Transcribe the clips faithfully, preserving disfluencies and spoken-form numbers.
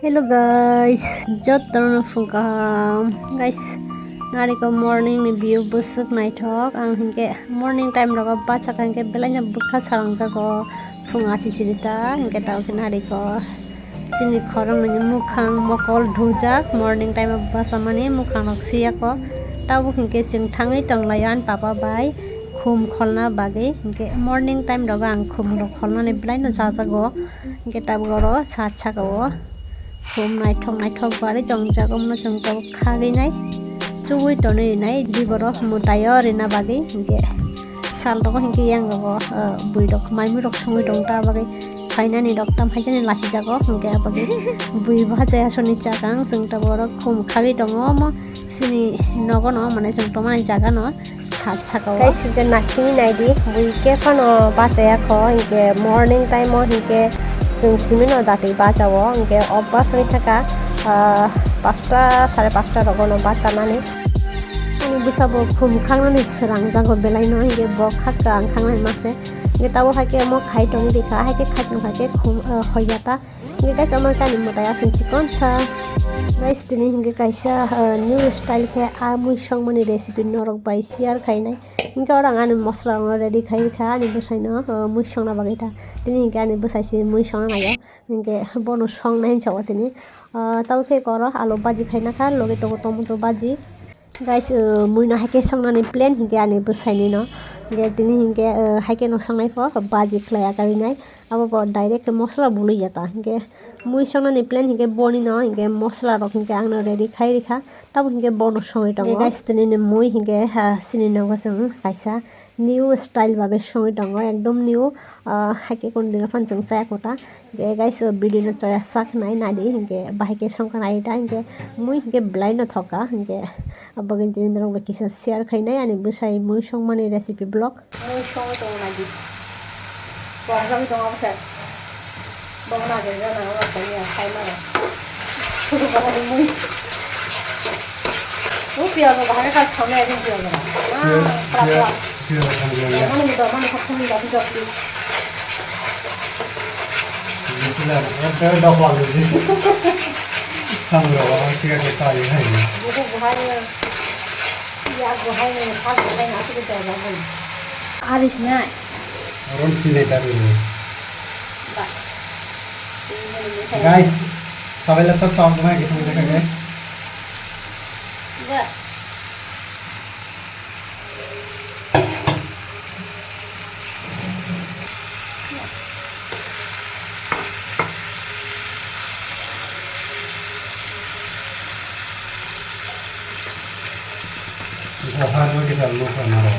Hello guys, jotono phung kaham. Guys, nariko morning ni view bwswk naithok. Ang hinkhe morning time rogo bachakha hinkhe belaino bwkha salangjago phung achichiri ta. Hinkhe tabukhe nariko chini khoroknwi mukhang mokol dhujak, morning time o bachamani mukhang rok suyako. Tabuk hinkhe chwng thangwi tonglaio ani papa bai khum kholna bagwi. Hinkhe morning time rogo ang khum rok kholnani belaino chajago. Hinkhe tabuk oro sat saka o khum naithok naithok barwi tongjak, omono chwng tabuk khagwi nai chugwi tonwi rinai di borok mwtaio rina bagwi. Hinkhe sal rogo hinkhe yang rogo, ah, bwrwi rok mai mui rok songwi tong ta bagwi phainani rok tam haijani lachijago. Hinkhe abagwi bwrwi bo hachai asoni chakang chwng tabuk oro khum khagwi tongo omo chini nogono mane chwng tongmani jagano. Sat saka o. Guys, hinkhe naisingwi naidi, bui khe phano bachaya kho, hinkhe morning time o hinkhe chwng simi no datwi bacha o, hinkhe o bachai thaka, ah, pasta, sare pasta rogo no bachanani. Ani bwsa bo khum khangnani swrang jago belai no, hinkhe bo khakka ang khangnai mase. Hinkhe tabuk hai khe omo khai tongwi rikha, hai khe khai tong kha khe khum, ah, hoiya ta. Hinkhe guys, omo khe ani mwtai aswk chikon sa. Guys, tini hinkhe kaisa, ah, new style khe ah mui songmani recipe norok bai share khainai. Hinkhe oro ang ani mosla rokno ready khai kha ani bwsaino, ah, mui songna bagwi ta. Tini hinkhe ani bwsai se mui songna naiyo. Hinkhe bono songnai hinsa o tini. Ah, tabuk khe oro alu baji khaina kha, logi tongo tomato baji. Guys, uh, mui no haikhe songnani plan hinkhe ani bwsaini no. Hinkhe tini hinkhe, uh, haikhe no songnai pho baji khlai akarinai. Abo bo direct khe mosla bului ya ta. Hinkhe mui songnani plan hinkhe boni no hinkhe mosla rok hinkhe ang no ready khai rikha. Tabuk hinkhe bono songwi tongo. Hinkhe guys, tini ni mui hinkhe, uh, chini nogo chwng kaisa new style babe songwi tongo, ekdom new, ah, haikhe kunu dino phano chwng chaya kho ta. Hinkhe guys, o video no chaya sak nai naidi, hinkhe bahai khe songkha nai ta, hinkhe mui hinkhe belai no thoka, hinkhe abo khe tini norok bai kisa share khainai ani bwsai mui songmani recipe vlog. Mui songwi tongo naidi. Tongjagwi tongo abo khe. Bono na jai jana, o kanya, khai mano. Sudu bono ni mui. O piyaj no bahai kha, thangna ekdom piyaj no. Ah, piyaj, piyaj, piyaj thangna ya. Mano ni do, mano kha thangna ni do, do. Bismillah, ekdom dok wal di. Thangna wal, piyaj khe khai hai. Bubu bahai ni. Piyaj bahai ni, thang bahai ni, asli do bahai ni. Aris nai. Ron pile taru. Ba. Guys, sabai laptop tok mai gitu, guys. Ba. Gohar no kita lupa naro.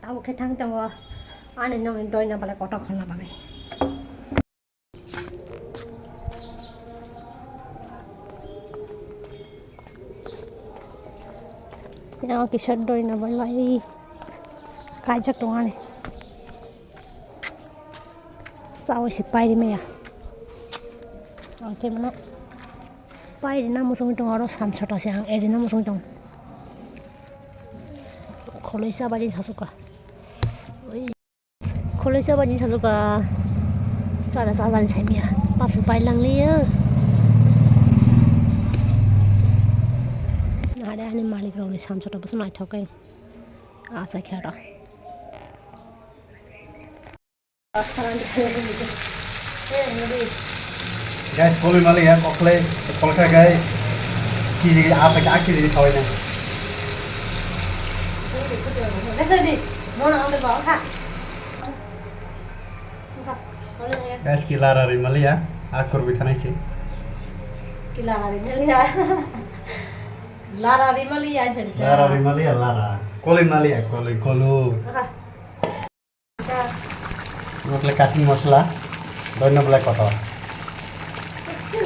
Tabuk khe thang tongo ani nokni doina balai kotor khorna bagwi. Yang kisa doina balai kaijak tongani. Sawi se pairi maya. Ang khe mano pairi na musung tong aro san sota se ang eri na musung tong. Kholoi sa bajin sasuka. Kholoi sa bajin sasuka. Sara sa bajin sai maya. Pasu pai lang liya. Nahare ani malik rok ni san sota bosu naithok kai. Asa khe aro. Guys, kholwi mali ya, kokle, kolkha gai, kiji, a pakai, a kiji thawai na. Guys, ki lara ri mali ya, a kurbi thanai si. Ki lara ri mali ya. Lara ri mali ya, lara ri mali ya, lara. Koloi maliya, koloi, kolo. Mosla, kasing mosla, doino belai kotor.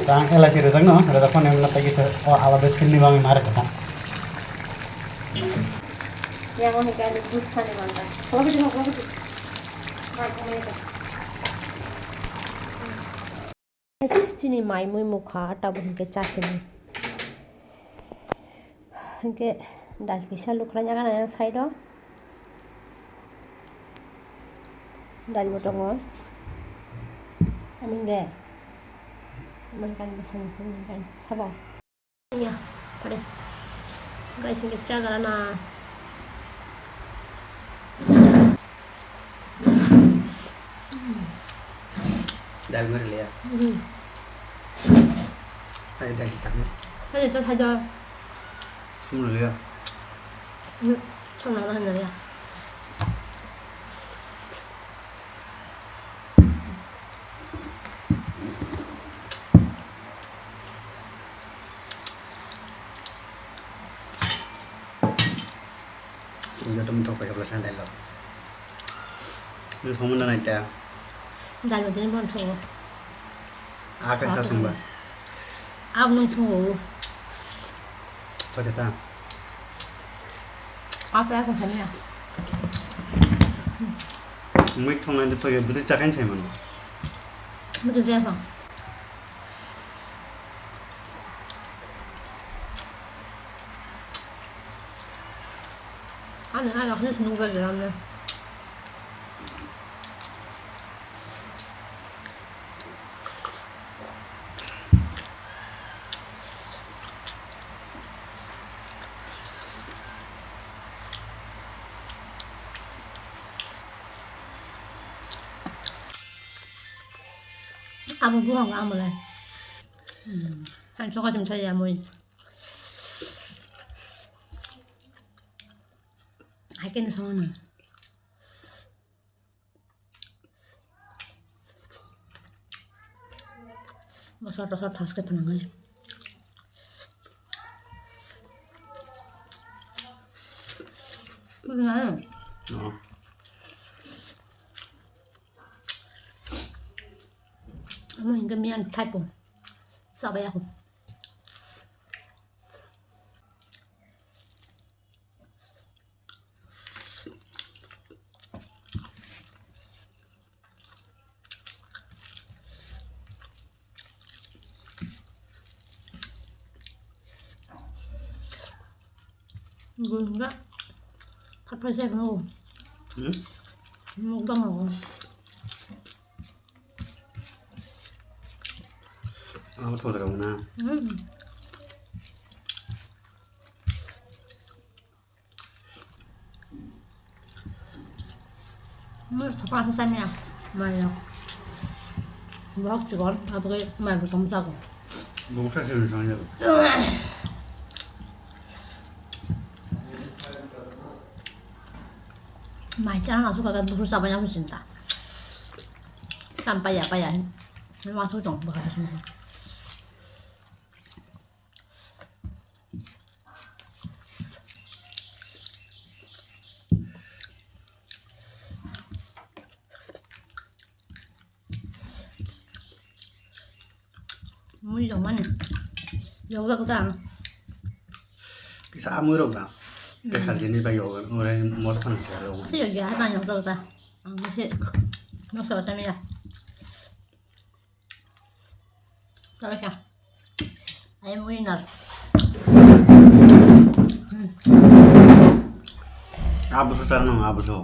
Tang elaichi rejak no, rejak phone emla tagi se, o alada skin ni bang mare kota. Yang ini kali but kali mantap. Kalau gitu, kalau gitu. Baik, kalau gitu. Chini mai mui mukha tabuk hinkhe chachini. Hinkhe dal kisa lukhraina gana yang side o. Dal bo tongo. Aming de. Aming kan bwsang kan sabo. Ya, pare. Guys, ini cara na. Dal mer liya. Hmm. Hai dal kisah ni. Hai itu saja. Kamu liya. Hmm, sama lah ya. Joto motho koi rok le sa dai lo. Nung songma nanai ta. Dal bo jani bon songo. A kaisa songba. Ab nung songo. Thok ta. Asa ako sanya. Mui thong nai to yo bidi chakai sai mano. Mutu jaya phang. Ano ano khna sunung ga galam na. Abo buhang amulai. Hmm. Hai choka chim chaya mui. Hai kena sama na. Bwsa tosa thaske phnangwi. Bwsano? Oh. Amo hinkhe miyan thaipo. Chabaya ko. Gunda phatpha se no. Hmm? Mukbang no. Abo thok jaga na. Hmm. Mui thapa thasa mia, mai rok. Bok chikon, abagwi mai bo tom jago. Bok thasa ni sang jago. Mai chana nasu kaga buru sabai nasu sinta. Tam paya paya. Masu tong baka thasa masa. Mui rok mani. Yokjak ta. Kisa mui rok da. Hmm. Kisa jinis bai yokjak, ore moso phang se aro. Se yokya hai bai yokjak ta. Ang se moso sa mia. Sabai kha. I am winner. Abo so sarno abo so.